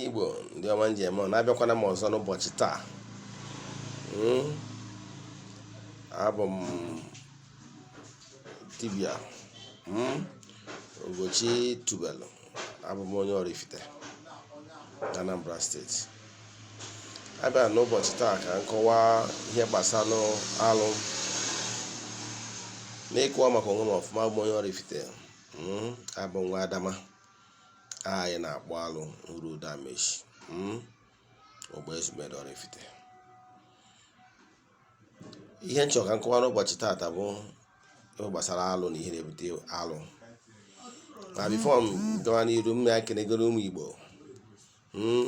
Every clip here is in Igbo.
Igbo ndị ọma nji eme ọ na-abịakwana m ọzọ n'ụbọchị taa. Abụ m dibịa Ugochi Tubelu. Abụ m onye Oraifite na Anambra Steeti. Abịara n'ụbọchị taa ka m kọwaa ihe gbasara alụ n'ịkọwa maka onwe m ọfụma. Abụ m onye Oraifite. Abụ nwa Adama. Anyị na-akpụ alụ nru dameji ogbe Ezumere Oraifite. Ihe m chọ ka m kọwa n'ụbọchị taata bụ ihe gbasara alụ na ihe na-ebute alụ. Ma before m gawa n'iru, m na-ekenegoro ụmụ Igbo,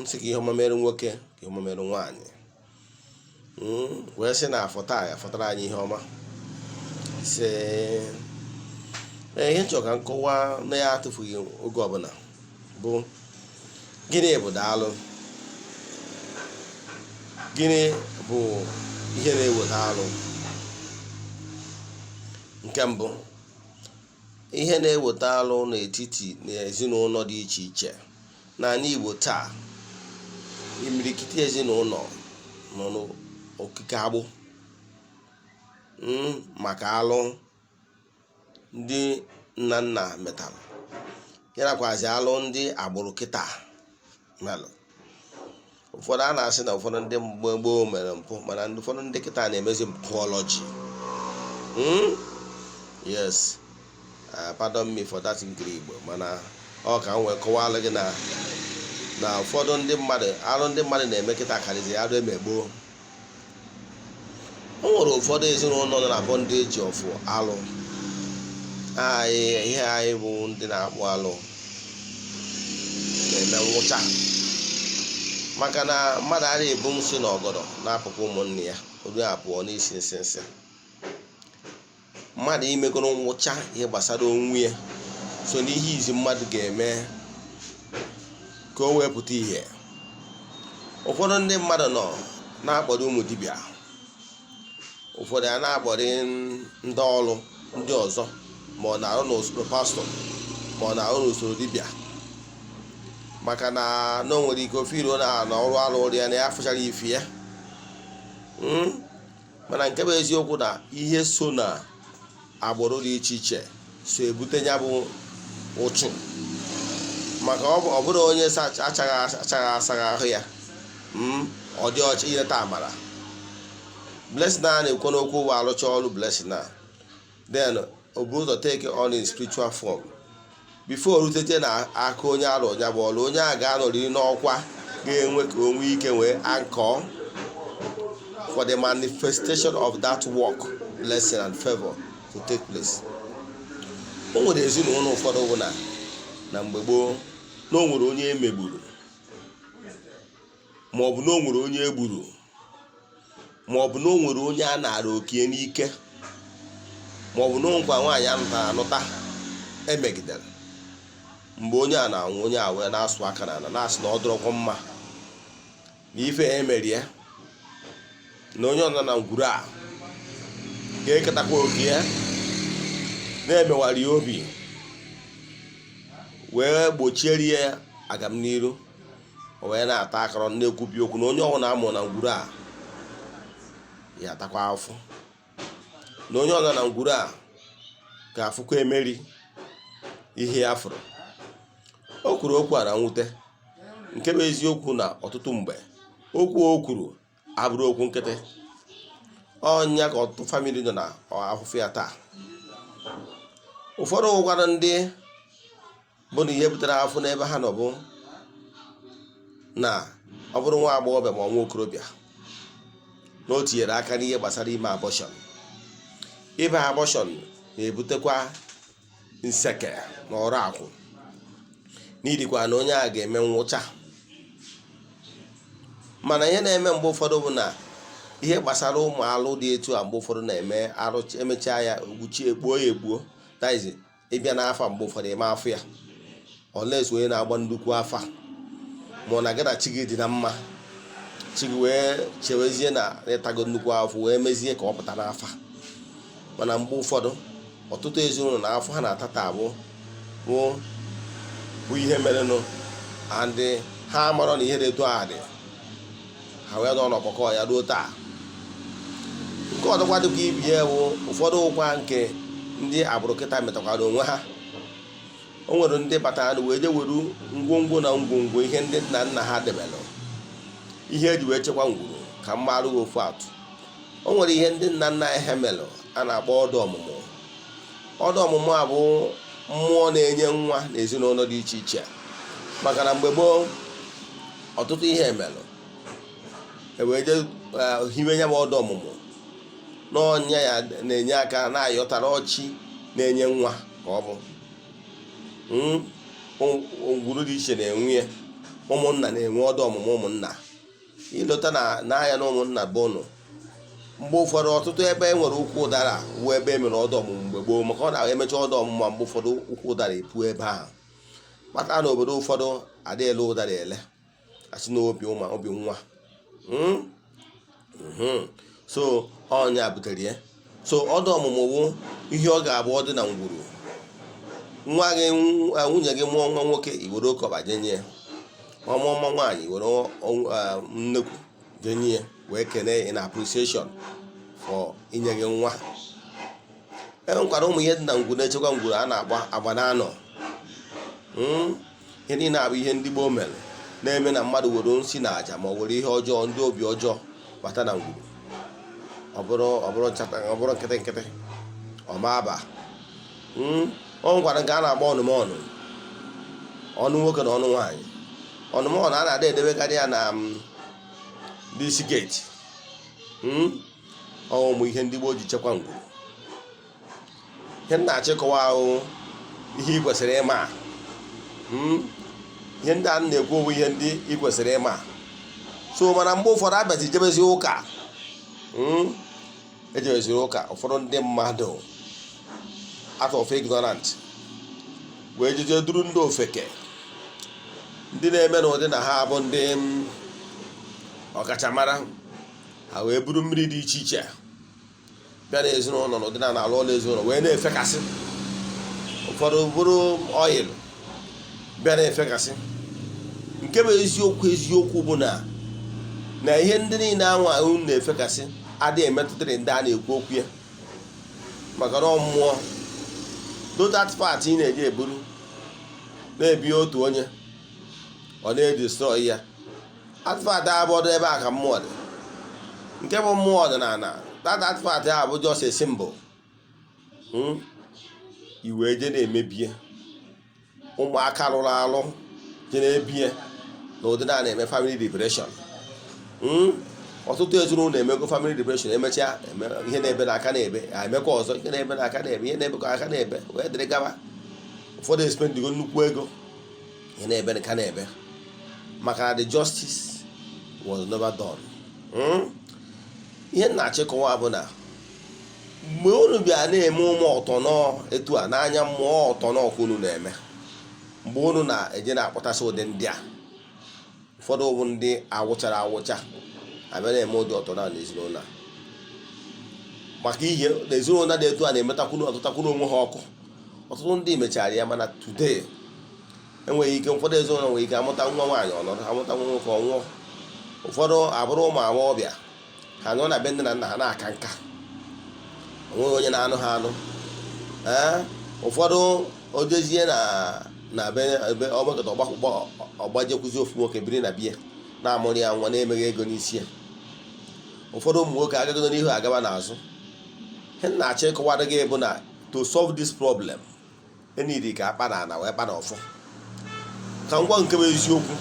sị ka ihe ọma mere nwoke, ka ihe ọma mere nwaanyị, wee sị na afọ taa ya fọtara anyị ihe ọma. Ise. Ee, ihe m chọrọ ka m kọwaa na ya atụfughị oge ọbụla bụ gịnị bụ daalụ, gịnị bụ ihe na-eweta alụ. Nke mbụ, ihe na-eweta alụ n'etiti n'ezinụlọ dị iche iche n'ala Igbo taa, imirikiti ezinụlọ nọ n'okike agbụ maka alụ ndị nna nna metalụ, ya nakwazi alụ ndị agbụrụ kịta melụ. Ụfọdụ a na-asị na ụfọdụ ndị mgbe gboo mere mpụ, mana ụfọdụ ndị kịta na-emezi mpụọlọji. Yes, pardon me for that nkiri Igbo, mana ọ ka m wee kọwalụ gị na ụfọdụ ndị mmadụ, alụ ndị mmadụ na-eme kịta karịzị alụ eme gboo. O nwere ụfọdụ ezinụlọ nọ na bondage of alụ anyị. Ihe anyị bụ ndị na-akpụ alụ na-eme nwụcha, maka na mmadụ adịghị ebu nsị na ọgọdọ na-apụkwa ụmụnne ya oru abụọ n'isi nsị nsị. Mmadụ imegoro nwụcha ihe gbasara onwe ya so n'ihe izi mmadụ ga-eme ka o wee pụta ihe. Ụfọdụ ndị mmadụ nọ na-akpọrọ ụmụ dibịa, ụfọdụ a na-akpọrọ ndị ọrụ ndị ọzọ, ma ọ na-arụ n'usoro pastọ, ma ọ na-arụ n'usoro dibịa, maka na o nwere ike ofe iro na ọrụ arụ ya na ya fụchara ife ya. Mana nke bụ eziokwu na ihe so na agbụrụ dị iche iche so ebute ya bụ ụchụ, maka ọ bụrụ onye achaghị asaghị ahụ ya, ọ dị ọcha ileta amara blessing a na-ekwu n'okwu bụ alụcha ọrụ blessing a, then o buru ụzọ take on in spiritual form before rutete na aka onye arụ ya bụ ọrụ. Onye a ga-anọrịrị n'ọkwa ga-enwe ka o nwee ike wee anchor for the manifestation of that work, blessing and favor to take place. O nwere ezinụlọ ụfọdụ bụ na mgbe gboo na o nwere onye emegburu, ma ọ bụ na o nwere onye egburu, ma ọ bụ na o nwere onye a nara okie n'ike, ma ọ bụ na o nkwa nwaanyị anụtara anụta emegidere. Mgbe onye a na-anwụ, onye a wee na-asụ aka n'ala, na-asị na ọ dọrọkwa mma na ife ya emere ya, na onye ọnọ na ngwuru a ga-eketakwa oke ya, na-emewara ya obi wee gbochiere ya agamniru. O wee na-ata akọrọ, na-ekwubi okwu na onye ọbụla amụrụ na ngwuru a ya atakwa afụ, na onye ọbụla na ngwuru a ga-afụkwa emeri ihe ya fụrụ. O kwuru okwu a na mwute. Nke bụ eziokwu na ọtụtụ mgbe okwu o kwuru abụrụ okwu nkịtị. Ọnya ka ọtụtụ family nọ na ahụfụ ya taa. Ụfọdụ ụkwara ndị bụ na ihe butere afụ n'ebe ha nọ bụ na ọ bụrụ nwa agbọghọbịa ma ọ nwa okorobịa na o tinyere aka n'ihe gbasara ime abortion. Ime abortion na-ebutekwa nseke na ọrụ akwụ, n'idikwa na onye a ga-eme nwụcha. Mana ihe na-eme mgbe ụfọdụ bụ na ihe gbasara ụmụ alụ dị etu a, mgbe ụfọdụ na-eme arụ, emechaa ya, ogbuchie, ekpuo ya ekpuo taizi. Ịbịa n'afa, mgbe ụfọdụ ịma afụ ya oles onye na-agba nnukwu afa, ma ọ na gị na chi gị dị na mma, chi gị wee chewezie na ịtago nnukwu afụ wee mezie ka ọ pụta n'afa. Mana mgbe ụfọdụ, ọtụtụ ezinụlọ na afọ ha na-atata abụ bụ ihe merenụ and Ha marọ na ihe dị etu a dị, ha wee nọ n'ọkpọkọ ya ruo taa. Nke ọzọkwa dịka ibie bụ ụfọdụ ụkwa nke ndị agbụrụ kịta metakwara onwe ha. O nwere ndị batara wee je were ngwongwo na ngwongwo ihe ndị nna nna ha debelụ, ihe eji wee chekwa ngwuru. Ka m marụ gị ofu atụ: o nwere ihe ndị nna nna anyị ha melụ a na-akpọ ọdụ ọmụmụ. Ọdụ ọmụmụ a bụ mmụọ na-enye nwa na ezinụlọ dị iche iche, maka na mgbe gboo ọtụtụ ihe emelụ e wee jee hiwe ya bụ ọdụ ọmụmụ n'ọnya ya na-enye aka na-ayọtara ọchị na-enye nwa, ka ọ bụ ngwuru dị iche na-enwe ya. Ụmụnna na-enwe ọdụ ọmụmụ ụmụnna. Ịlọta na n'anya na ụmụnna bụ ụnụ, mgbe ụfọdụ ọtụtụ ebe e nwere ụkwụ ụdara wụ ebe e mere ọdụ ọmụmụ mgbe gboo, maka ọ na-emecha ọdụ ọmụmụ ma mgbe ụfọdụ ụkwụ ụdara epu ebe ahụ kpatara na obodo ụfọdụ adịghị ele ụdara ele, asị na obi ụma obi nwa. So ọnya butere ya. So ọdụ ọmụmụ wụ ihe ọ ga-abụ ọ dị na ngwuru nwa gị, nwunye gị mụọ nwa nwoke, i were oke ọkpa jenye ya. Ọ mụọ nwa nwaanyị, were nnekwu jenye ya, wee kene in appreciation for inye gị nwa. E nwekwara ụmụ ihe dị na ngwuru na-echekwa ngwuru a na-akpọ agba na anọ. Ihe niile abụ ihe ndị gboo mere na-eme na mmadụ were nsi na aja ma ọ were ihe ọjọọ, ndị obi ọjọọ bata na ngwuru, ọ bụrụ nchata, ọ bụrụ nkịtị nkịtị, ọ ma aba. O nwekwara nke a na-akpọ ọnụmọnụ, ọnụ nwoke na ọnụ nwaanyị. Ọnụmọnụ a na-ada edebekarị ya na n'isi gate. Ọ ụmụ ihe ndị gboo ji chekwa ngwuru. Ihe m na-achịkọwa ahụ, ihe ị kwesịrị ịma, ihe ndị a na-ekwu bụ ihe ndị ị kwesịrị ịma. So mana mgbe ụfọdụ abịazi jebezi ụka, ejebeziri ụka, ụfọdụ ndị mmadụ out of ignorant wee jeje duru ndị ofeke, ndị na-eme n'ụdị na ha bụ ndị ọkachamara, ha wee buru mmiri dị iche iche bịa n'ezinụlọ n'ụdị na na-alụ ọlụ ezinụlọ wee na-efekasị. Ụfọdụ bụrụ oil bịa na-efekasị. Nke bụ eziokwu eziokwu bụ na ihe ndị niile anwa unu na-efekasị adịghị emetụtara ndị a na-ekwu okwu ya, maka na ọ mmụọ do that part ị na-eji eburu na-ebi otu onye, ọ na-edestroy ya. Artifact abụọdụ ebe a ka mmụọ dị, nke bụ mmụọ ọdịnala. That artifact a bụ just a symbol. I wee je na-emebie ụmụaka rụrụ arụ, je na-ebie na ụdị na na-eme family liberation. Ọtụtụ ezinụlọ emego family liberation, emechaa ihe na-ebe n'aka na-ebe, emekwa ọzọ, ihe na-ebe n'aka na-ebe, ihe na-ebe aka na-ebe, wee dịrị gaba. Ụfọdụ espendigo nnukwu ego, ihe na-ebe ka na-ebe, maka na the justice was never done. Ihe m na-achịkọwa bụ na mgbe unu bịa na-eme ụmụ ọtọnọ etu a n'anya mmụọ, ọtọnọ ka unu na-eme. Mgbe unu na-eje na-akpọtasị ụdị ndị a, ụfọdụ bụ ndị awụchara awụcha, abịa na-eme ụdị ọtọnọ a n'ezinụlọ a, maka ihe na ezinụlọ dị etu a na-emetakwuru ọtụtakwuru onwe ha ọkụ. Ọtụtụ ndị mechara ya, mana today enweghị ike. Ụfọdụ ezinụlọ nwere ike amụta nwa nwaanyị, ọnọdụ amụta nwa nwoke, ọnwụọ. Ụfọdụ abụrụ ụmụ agbọghọbịa, ha nọ na be nne na nna ha na-aka nka, onweghị onye na-anụ ha anụ. Ee, ụfọdụ ojezie na be ebe ọgbakọta ọgbajekwuzi ofu nwoke biri na biya, na-amụrụ ya nwa, na-emeghị ego n'isi ya. Ụfọdụ ụmụ nwoke agagodo n'ihu, agaba n'azụ. Ihe m na-achọ ịkọwara gị bụ na to solve this problem, enidi ka akpa na ana wee kpa na ọfọ. Ka ngwa, nke bụ eziokwu,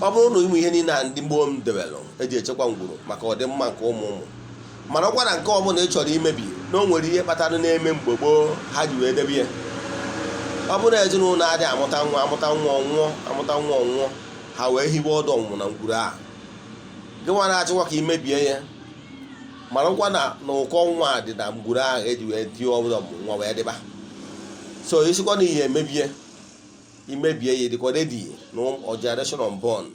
ọ bụrụ na ụmụ ihe niile a ndị gboo m debelụ eji echekwa ngwuru maka ọdịmma nke ụmụ ụmụ, mana ọkwa na nke ọbụla ị chọrọ imebi na o nwere ihe kpatara na-eme mgbe gboo ha ji wee debe ya. Ọ bụrụ na ezinụlọ adịghị amụta nwa, amụta nwa ọnwụọ, amụta nwa ọnwụọ, ha wee hiwe ọdụ ọmụmụ na ngwuru a, gị nwa na-achịkwa ka imebie ya, marakwa na ụkọ nwa dị na ngwuru ahụ eji wee tie ọdụ ọmụmụ nwa wee dịba. So isikwa na ihe emebie, imebie ya, dịkwa ready na generation unborn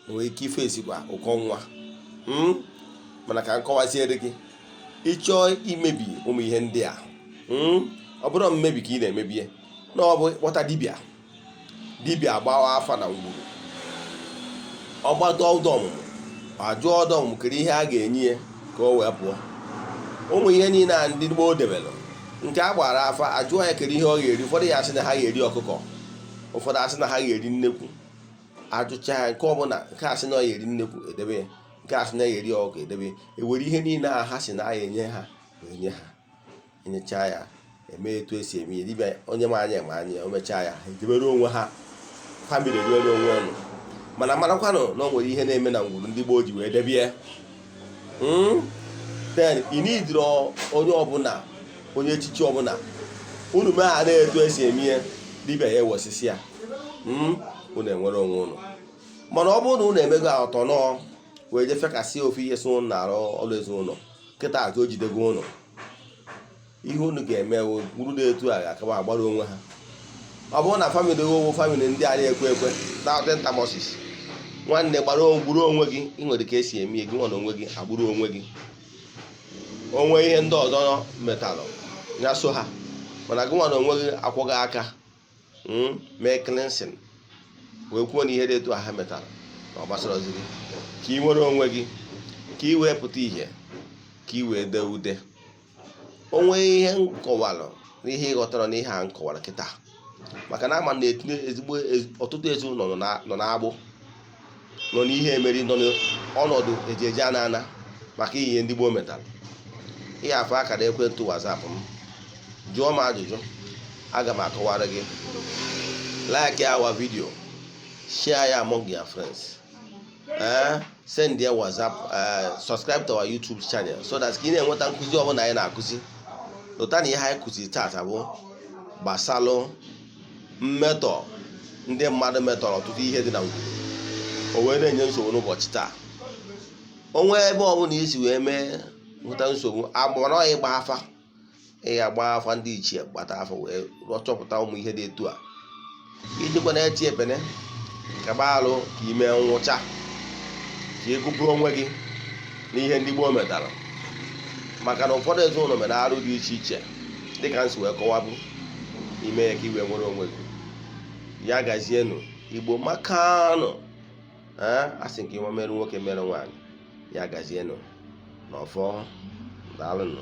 nwere ike ife esikwa ụkọ nwa. Mana ka m kọwaziere gị, ịchọọ imebi ụmụ ihe ndị a, ọ bụrụ mmebi ka ị na-emebi ya, na ọ bụ kpọta dibịa, dibịa agbawa afa na ngwuru. Ọgbata ọdụ ọmụmụ, ajụọ ọdụ ọmụmụ kedu ihe a ga-enye ya ka o wee pụọ. Ụmụ ihe niile a ndị gboo debere, nke a gbara afa, ajụọ ya kedu ihe ọ ga-eri. Ụfọdụ ya asị na ha ga-eri ọkụkọ, ụfọdụ asị na ha ga-eri nnekwu. Ajụcha ya nke ọbụla, nke asị na ọ ga-eri nnekwu, edebe ya. Nke asị na ya eri ọkụkọ, edebe ya. Ewere ihe niile a ha si na a enye ha wee nye ha. Enyechaa ya, eme etu esi eme ya. Dibịa onye ma anya ma anya, o mechaa ya, ha edebere onwe ha, family eriwere onwe unu. Mana marakwanụ na o nwere ihe na-eme na ngwuru ndị gboo ji wee debie. Then ị nidiri onye ọbụla, onye echichi ọbụla unu mee ha na-etu esi eme ihe, dibịa ya ewesịsị ya, unu enwere onwe unu. Mana ọ bụrụ na unu emego atọ nọọ wee jee fekasị ofu ihe si unu na-arụ ọrụ ezinụlọ kịta atụ, o jidego unu. Ihe unu ga-eme wuru na-etu a ga-akaba agbara onwe ha. Ọ bụrụ na family owo family ndị a na-ekwe ekwe na ntamosis, nwanne, gbara gburu onwe gị. Ị nwere ka esi eme gị nwa na onwe gị agburu onwe gị. Onwe ihe ndị ọzọ metalụ ya so ha, mana gị nwa na onwe gị akwọghị aka mee cleansing wee kwuo na ihe dị etu a ha metara na ọ gbasara ozi gị, ka ị nwere onwe gị, ka ị wee pụta ìhè, ka ị wee dee ude. Onwe ihe nkọwalụ n'ihe ịghọtara n'ihe a nkọwara kịta, maka na ama na-etinye ezigbo ọtụtụ ezinụlọ nọ n'agbụ, nọ n'ihe emeri, nọ n'ọnọdụ eji eje ana ana maka ihe ndị gboo metara. Ihe afọ akara ekwentị WhatsApp m, jụọ m ajụjụ, aga m akọwara gị. Like our video, share ya among your friends, send ya WhatsApp, subscribe to our YouTube channel so that ka ị na-enweta nkụzi ọbụla anyị na-akụzi. Lụta na ihe anyị kụziri taata bụ gbasalụ mmetọ ndị mmadụ metọrọ ọtụtụ ihe dị na ngwuru, o wee na-enye nsogbu n'ụbọchị taa. Onwe ebe ọbụla isi wee mee nweta nsogbu agbara, ịgba afa, ịya gba afa ndị ichie, gbata afa wee chọpụta ụmụ ihe dị etu a, ijikwa na-eti ekpene kaba alụ ka ime nwụcha, ka ị gụpụrụ onwe gị n'ihe ndị gboo metara. Maka na ụfọdụ ezinụlọ mere arụ dị iche iche, dịka nsi wee kọwabụ ime ya ka i wee nwere onwe gị. Ya gazienụ, Igbo makanụ. Ee, a sị nke nwa mere nwoke mere nwaanyị. Ya gazienụ n'ọfọ. Daalụnụ.